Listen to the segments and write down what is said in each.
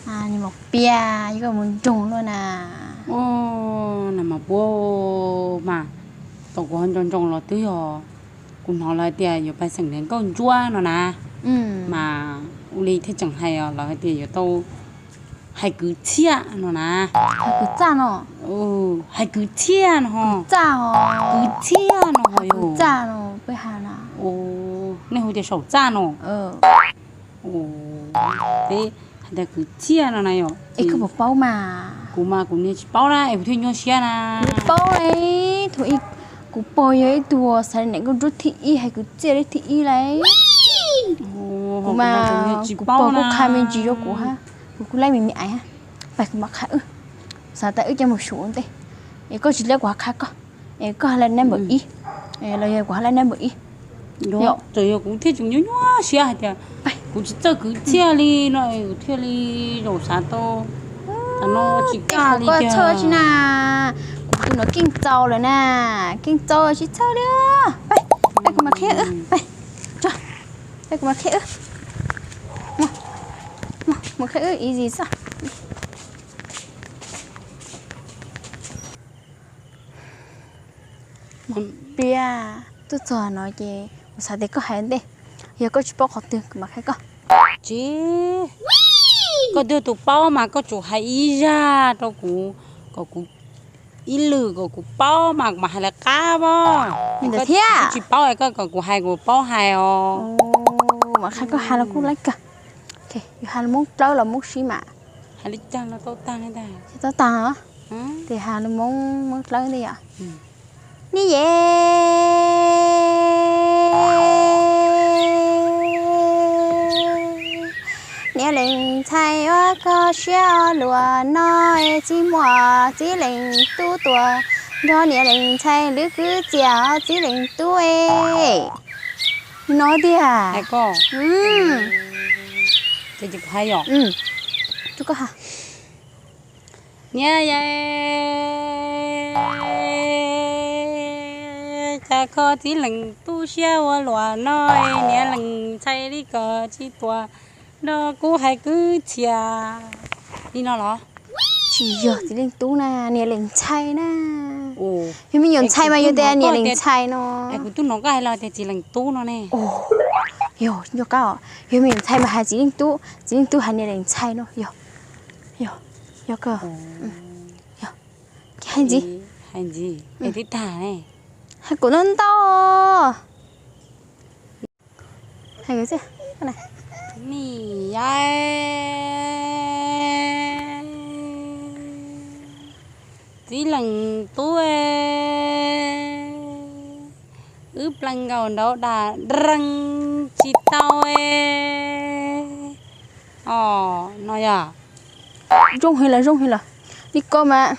Niag Maum Piab, yog koj mus nroog luaj na. Ub, niag Maum Puab mas, thaum kuv ho nco ntsoov los twb yog kuv hnov lawv hais tias yuav pais xeem Niam Nkauj Ntsuab no na, mas ua li thiaj tseem hais os, lawv hais tias yuav tau hais kwv txhiaj no na. Hais kwv txhiaj no? Hais kwv txhiaj no. Kwv txhiaj no. Kwv txhiaj no. Peb hais na. Nej hu tias saum txaj no. Peb hais tias kwv txhiaj no na yom. Es koj puas paub mas? Kuv mas kuv niag tsis paub na, es kuv thiaj nyuaj siab na. Kuv paub li, thaum ub kuv pog yog ib tug xaiv Niam Nkauj Ntsuab thib ib, hais kwv txhiaj li thib ib lawm. Kuv mas kuv pog kuj qha me ntsis rau kuv hab, kuv kuj laib me me aiv hab. Pais kuv mam qha wb, xav tas wb coj mus xyuas ua ntej, es koj tsis laib kuv ho qha koj, es koj ho laib nab npawm ib, los yog kuv ho laib nab npawm ib. Txawm yog kuv thiaj tseem nyuaj nyuaj siab hais tias kuv tsis txawj kwv txhiaj li no es kuv thiaj li zaum xav tau, tas no tsis kaj li koj txhawj tiag. Tsis na, kuv tus no keej txaus lawm na, keej txaus tsis txhawj li. Pais, pais kuv mam qhia wb, pais, pais kuv mam qhia wb, mam qhia wb easy xwb. Maum Piab, tuaj txog no ces kuv xav tias koj hais ntej, yog koj tsis paub qhov twg kuv mam qhia koj. Tsis, koj twb tus paub mas koj tsum hais ib zaj rau kuv, kom kuv ib lwm kom kuv paub mas kuv mam hais lawv qab os. Koj thiab tsis paub es koj kom kuv hais kuv paub hais os. Mam qhia koj hais los kuj laib kawg. Yus hais lus Hmoob Dlawb los Hmoob Sib mas. Hais li cas los tau tag li ntag. Tsis tau tag os. Tes hais lus Hmoob, Hmoob Dlawb ntag yom. Ni ye, niam leej ntxhais ua koj siab ua luaj no, txiv muam txiv leej tub tuaj nrog niam leej ntxhais lwb kwv txiaj txiv leej tub e. No tiag. Niam, cas koj txiv leej tub siab ua luaj no, niam leej ntxhais li koj tsis tuaj nrog kuv hais kwv txhiaj li no los? Tsis yog txiv leej tub na, niam leej ntxhais na. Yog me nyuam ntxhais mas yuav tias niam leej ntxhais no. Kuv twb hnov koj hais los tias txiv leej tub no ne. Yog, yog kab, yog me nyuam ntxhais mas hais txiv leej tub, txiv leej tub hais niam leej ntxhais no. Yog, yog, yog kawg. Hais ntxiv, hais ntxiv es twb tag ne. Hais kuv ntau ntau. Ni ya, txiv leej tub, wb plees nkaus nraud dam rees tsis tau. Os, no yog. Zoo heev lawm, zoo heev lawm. Li ko mas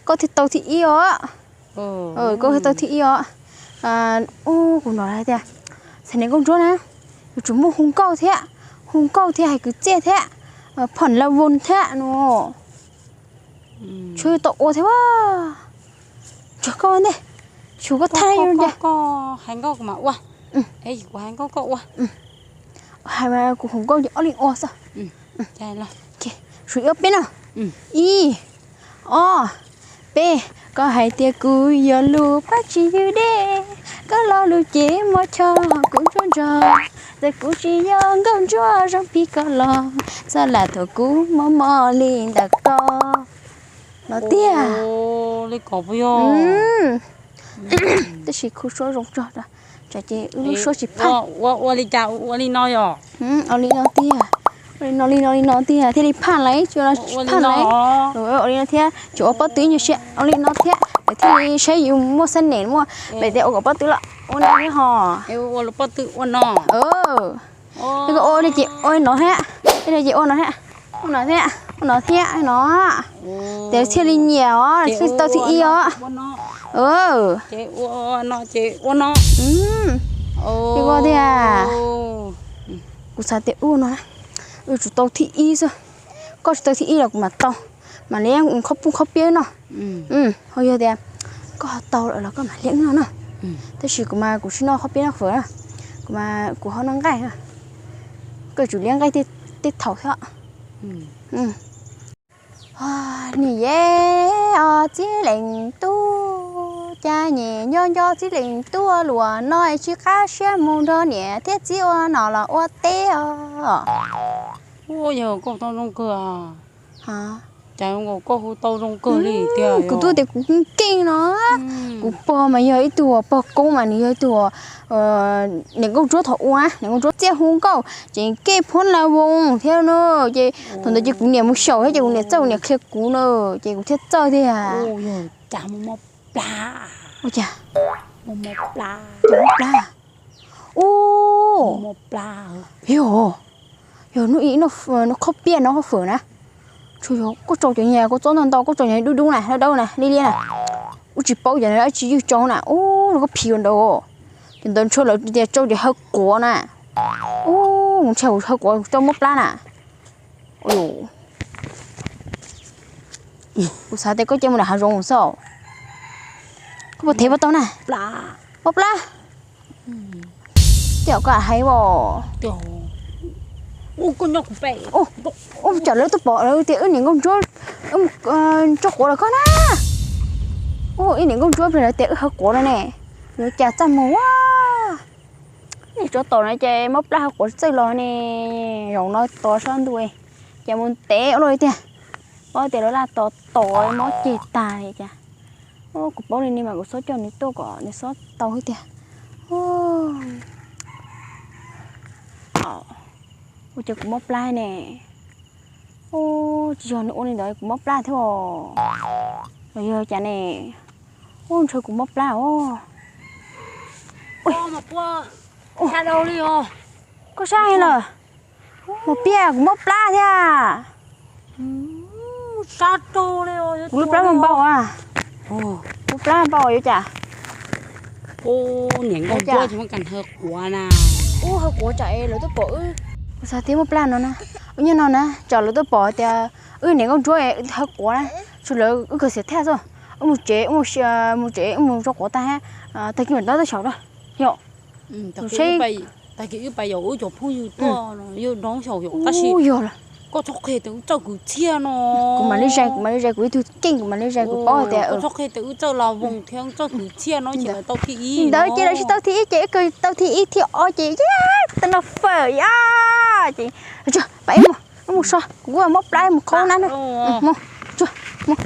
koj thiaj tau thib ib os. Koj thiaj tau thib ib os. Ub, kuv hnov lawv hais tias xaiv niam nkauj ntsuab na, yuav tsum muaj hu nkauj thiab, hu nkauj thiab hais kwv txiaj thiab, phom la voos thiab no. Tshuav tau ua thiab. Tsuag koj ntej, tshuav koj thaj li cas. Koj hais nkauj kuv mam ua. Kuv hais nkauj koj ua. Hais mas kuv hu nkauj ces ob leeg ua xwb. Suav ib ob peb no. Ib, ob, peb. Koj hais tias kuv yog lus paj tsib ywg dej, koj lo lus cev mos choj kuv ntsuag ntsuag, txawm kuv tsis yog nkauj ntsuab zoo plig koj los, txhob lam thuam kuv mob mob li ntawm koj. No tiag. Li ko puas yog? Tab sis khu suab zoo tso, tsam ces wb lub suab tsis phaj. Ua li cas ua li no yog? Ua li no tiag. Ua li no li no li no tiag thiaj li phaj lawm, tsis ua li no thiab tsis ua pob tw ib nyuag siab, ua li no thiab lawv thiaj li saib yus muaj xab nem muaj pem tias ua kom pob tw los ua no thiab ho. Ua pob tw ua no. Koj ua li ces ua no thiab, ua li ces ua no thiab, ua no thiab, ua no thiab no. Ces thiaj li nyiam os, thiaj tau thib ib os. Ces ua no ces ua no. Li ko tiag. Kuv xav tias ua no, wb tsum tau thib ib xwb. Koj tsis tau thib ib los kuv mam tau, mam li qhob pub qhob piab no. Ho yog tias koj ho tau lawm los koj mam liab wb noj no. Tab sis kuv mas kuv tsis noj qhob piab noj fawm na, kuv mas kuv ho noj nqaij. Koj tsum liab nqaij tej thaum thiab. Nim ye os txib leej tub, cas nyem nco nco txib leej tub luaj no es tsis qab siab mus nrog niam thiab txiv ua nom los ua teb os. Ua yog koj tau zoo kawg. Cas koj hu tau zoo kawg li tiag. Kuv twb tias kuv keej keej no, kuv pog mas yog ib tug pog koob mas nws yog ib tug niam nkauj ntsuab thaum ub, niam nkauj ntsuab txiaj hu nkauj ces keej phuab la voos thiab no, ces thaum ntawd ces kuv niam mus xyaum thiab ces kuv niam txawj, kuv niam qhia kuv na, ces kuv thiaj txawj tiag. Cas mob plab, mob plab, mob plab. Ub, mob plab. Yog, yog hnub ib no, no khob piaj no hauv fawm na, tsuas yog koj tsau cov niag kua txob ntau ntau, koj tsau niag dub dub na, dawb dawb na, liab liab na, ub tsis paub cov dab tsi ywj tsau na, ub no koj phim ua ntawd, cov ntawd ntshe lawv tias tsau cov haw quav na, ub ntshai haw quav tsau mob plab na. Kuv xav tias koj cia mus nram hav zoov xwb. Koj puas thev puas tau na? Mob plab. Tiam koj hais os. Ub, tsam lawv tuaj pom lawv tias wb niam nkauj ntsuab tso quav los koj na. Ub, wb niam nkauj ntsuab plig lawv tias wb haw quav no ne. Yuav cas txaj muag ua. Nim tsov tom no ces mob plab haw quav txawj los ne. Zaum no tos sab ntuj ces mus ntev ua luaj li tiag. Paub tias lawv laj tos tos mob ceg tag li cas. Kuv paub li ni mas kuv txhob coj nws tuaj kom nws xob tau xwb tiag. Ua cas kuv mob plab ne. Tsis yog nws ua li ntawd kuv mob plab thiab os. Los yog cas ne. Ub, ntshe kuv mob plab os. Koj sab lawm. Mus piaj, kuv mob plab thiab. Kuv lub plab npau a. Kuv plab npau yuav cas. Niam nkauj ntsuab tsis muaj kas haw quav na. Ub, haw quav tsam es lawv tuaj pom wb. Kuv xav tias muaj plab no na. Ub, nyob no na, tsam lawv tuaj pom tias wb niam nkauj ntsuab haw quav na, tsam lawv wb khaws xiav thaj xwb, wb mus tsev, mus tsev wb mus tso quav tag, tag kis mam rov tuaj xyaum na. Yog. Tag kis wb pais yaum wb cov phooj ywg tuaj yog nrog xyaum yom, tab sis yog koj txhob qhia tias wb txawj kwv txhiaj no. Kuv mam li zais, kuv mam li zais, kuv ib tug keej kuv mam li zais, kuv paub hais tias koj txhob qhia tias wb txawj los voos thiab wb txawj kwv txhiaj no ces lawv tau thib ib ntawd ces lawv tsis tau thib ib ces wb kawg tau thib ib thib ob ces tau noj fawm ya. Ces pab wb mus, wb mus so, kuv kuj mob plab mus qhau na. Mus, mus.